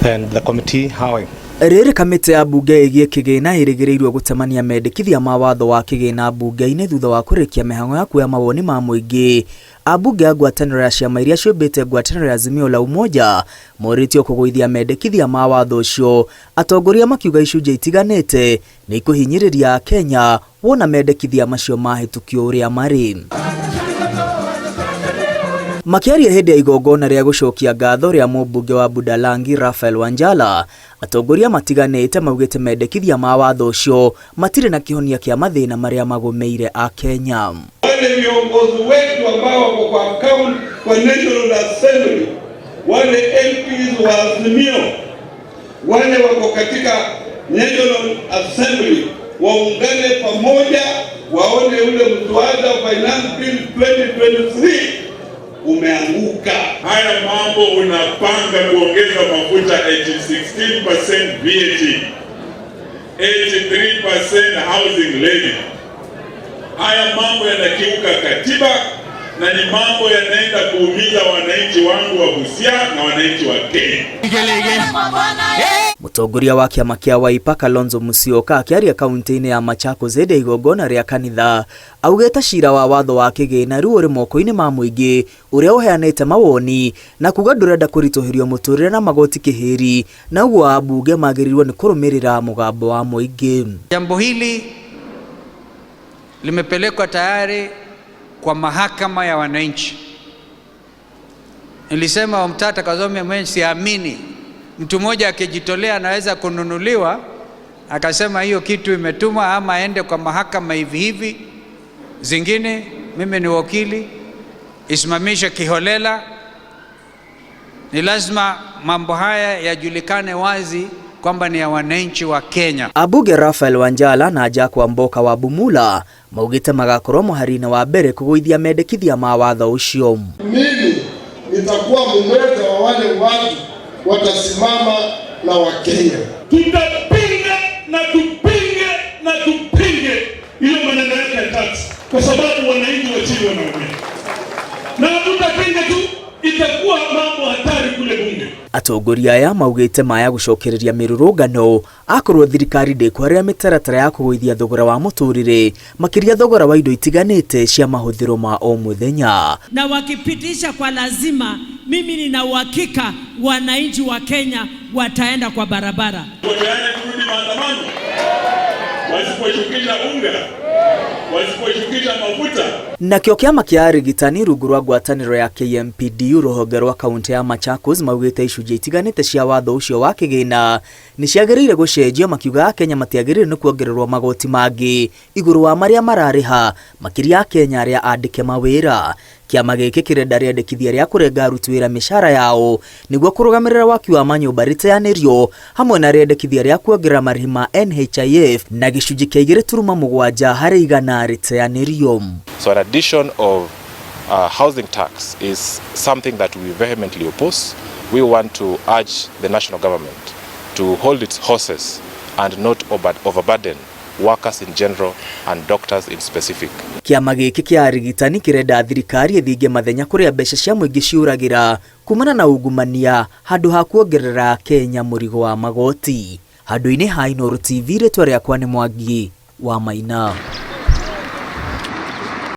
And the committee, how Rĩrĩ kamĩtĩ ya mbunge ĩgiĩ kĩgĩna ĩrĩgĩrĩirwo gũtemania mendekithia ma watho wa kĩgĩna mbunge-inĩ thutha wa kũrĩkia mĩhang'o ya kuoya mawoni ma mũingĩ. Ambunge a ngwatanĩro ya ciama iria ciũmbĩte ngwatanĩro ya Azimio la Umoja morĩtio kũgũithia mendekithia ma watho ũcio, atongoria makiuga icunjĩ itiganĩte nĩ ikũhinyĩrĩria Akenya wona mendekithia macio mahĩtũkio ũrĩa marĩ. Makĩaria hĩndĩ ya igongona rĩa gũcokia ngatho rĩa mũmbunge wa Budalangi Raphael Wanjala, atongoria matiganĩte maugĩte mendekithia ma watho ũcio matirĩ na kĩhonia kĩa mathĩna marĩa magũmĩire Akenya. Wale viongozi wetu ambao wako kwa kaunti, kwa National Assembly, wale MPs wa Azimio, wale wako katika National Assembly waungane pamoja, waone ule mswada wa Finance Bill 2023 umeanguka. Haya mambo unapanga kuongeza mafuta 16% VAT, 83% housing levy. Haya mambo yanakiuka katiba na ni mambo yanaenda kuumiza wananchi wangu wa Busia na wananchi wa Kenya. Mũtongoria wa kĩama kĩa Wiper Kalonzo Musyoka akĩaria kaunti-inĩ ya Machakos hĩndĩ ya igongona rĩa kanitha augĩte cira wa watho wa kĩgĩna rĩu ũrĩ moko-inĩ ma mũingĩ ũrĩa ũheanĩte mawoni na kuga ndũrenda kũritũhĩrio mũtũrĩre na magoti kĩhĩri na ũguo ambunge magĩrĩirwo nĩ kũrũmĩrĩra mũgambo wa mũingĩ. Jambo hili limepelekwa tayari kwa mahakama ya wananchi. Nilisema Omtata Kazome mwenyewe siamini mtu mmoja akijitolea anaweza kununuliwa akasema hiyo kitu imetumwa ama aende kwa mahakama hivi hivi. Zingine mimi ni wakili, isimamishe kiholela. Ni lazima mambo haya yajulikane wazi kwamba ni ya wananchi wa Kenya. Ambunge Raphael Wanjala na Jack Wamboka wa Bumula maugĩte magakorwo mũhari-inĩ wa mbere kũgũithia mendekithia ma watho ũcio. Mimi nitakuwa mmoja wa wale watu watasimama na Wakenya. Tutapinga na tupinge na tupinge hiyo maneno yake ya tax, kwa sababu wananchi wa chini wanaumia, na hatutapinga tu, itakuwa mambo hatari kule bunge. Atongoria aya maugĩte maya gũcokereria mĩrũrũngano akorwo thirikari ndĩkwarĩra mĩtaratara ya kũgũithia thogora wa mũtũrĩre makĩria thogora wa indo itiganĩte cia mahũthĩro ma o mũthenya. Na wakipitisha kwa lazima, mimi nina uhakika wananchi wa Kenya wataenda kwa barabara. Tayari kurudi maandamano wasiposhukisha unga, wasiposhukisha mafuta. Nakĩo kĩama kĩa arigitani rungu rwa ngwatanĩro ya KMPDU rũhonge rwa kaunti ya Machakos maugĩte icunjĩ itiganĩte cia watho ũcio wa kĩgĩna nĩ ciagĩrĩire gũcenjio makiuga Akenya matiagĩrĩire nĩ kuongererwo magoti mangĩ igũrũ wa marĩa mararĩha makĩria Akenya arĩa andĩke mawĩra. Kĩama gĩkĩ kĩrenda rĩandĩkithia rĩa kũrenga aruti wĩra mĩcara yao nĩguo kũrũgamĩrĩra waki wa manyũmba rĩteanĩrio hamwe na rĩandĩkithia rĩa kuongerera marĩhi ma NHIF na gĩcunjĩ kĩa 2.7% rĩteanĩrio. So an addition of housing tax is something that we vehemently oppose. We want to urge the national government to hold its horses and not overburden workers in general and doctors in specific. Kĩama gĩkĩ kĩa arigitani kĩrenda thirikari ĩthinge mathenya kũrĩa mbeca cia mũingĩ ciũragĩra kumana na ungumania handũ ha kuongerera Kenya mũrigo wa magoti. Handũ-inĩ ha Inooro TV rĩtwa rĩakwa nĩ Mwangi wa Maina.